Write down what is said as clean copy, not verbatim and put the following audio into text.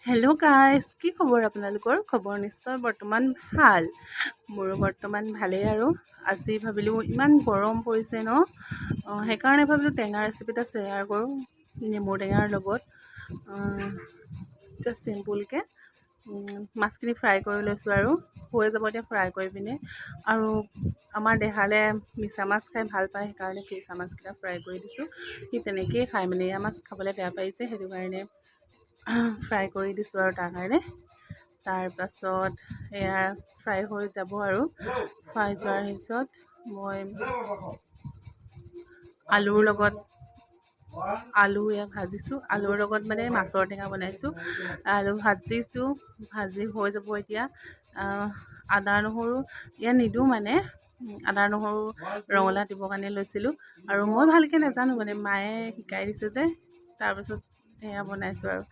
Hello' guys, কি খবৰ আপোনালোকৰ? খবৰ নিশ্চয় বৰ্তমান ভাল, মোৰো বৰ্তমান ভালেই। আৰু আজি ভাবিলোঁ, ইমান গৰম পৰিছে ন, সেইকাৰণে ভাবিলোঁ টেঙা ৰেচিপি এটা শ্বেয়াৰ কৰোঁ। নেমু টেঙাৰ লগত জাষ্ট চিম্পুলকৈ মাছখিনি ফ্ৰাই কৰি লৈছোঁ আৰু হৈ যাব এতিয়া ফ্ৰাই কৰি পিনে। আৰু আমাৰ দেহালে মিছা মাছ খাই ভাল পায়, সেইকাৰণে মিছা মাছকেইটা ফ্ৰাই কৰি দিছোঁ। সি তেনেকৈয়ে খায়, মানে এয়া মাছ খাবলৈ বেয়া পাই যে, সেইটো কাৰণে ফ্ৰাই কৰি দিছোঁ আৰু তাৰ কাৰণে। তাৰপাছত এয়া ফ্ৰাই হৈ যাব আৰু ফ্ৰাই যোৱাৰ পিছত মই আলুৰ লগত, আলু এয়া ভাজিছোঁ, আলুৰ লগত মানে মাছৰ টেঙা বনাইছোঁ। আলু ভাজিছোঁ, ভাজি হৈ যাব এতিয়া। আদা নহৰু ইয়াত নিদিওঁ, মানে আদা নহৰু ৰঙালাও দিবৰ কাৰণে লৈছিলোঁ আৰু মই ভালকৈ নাজানো, মানে মায়ে শিকাই দিছে যে, তাৰপাছত সেয়া বনাইছোঁ আৰু।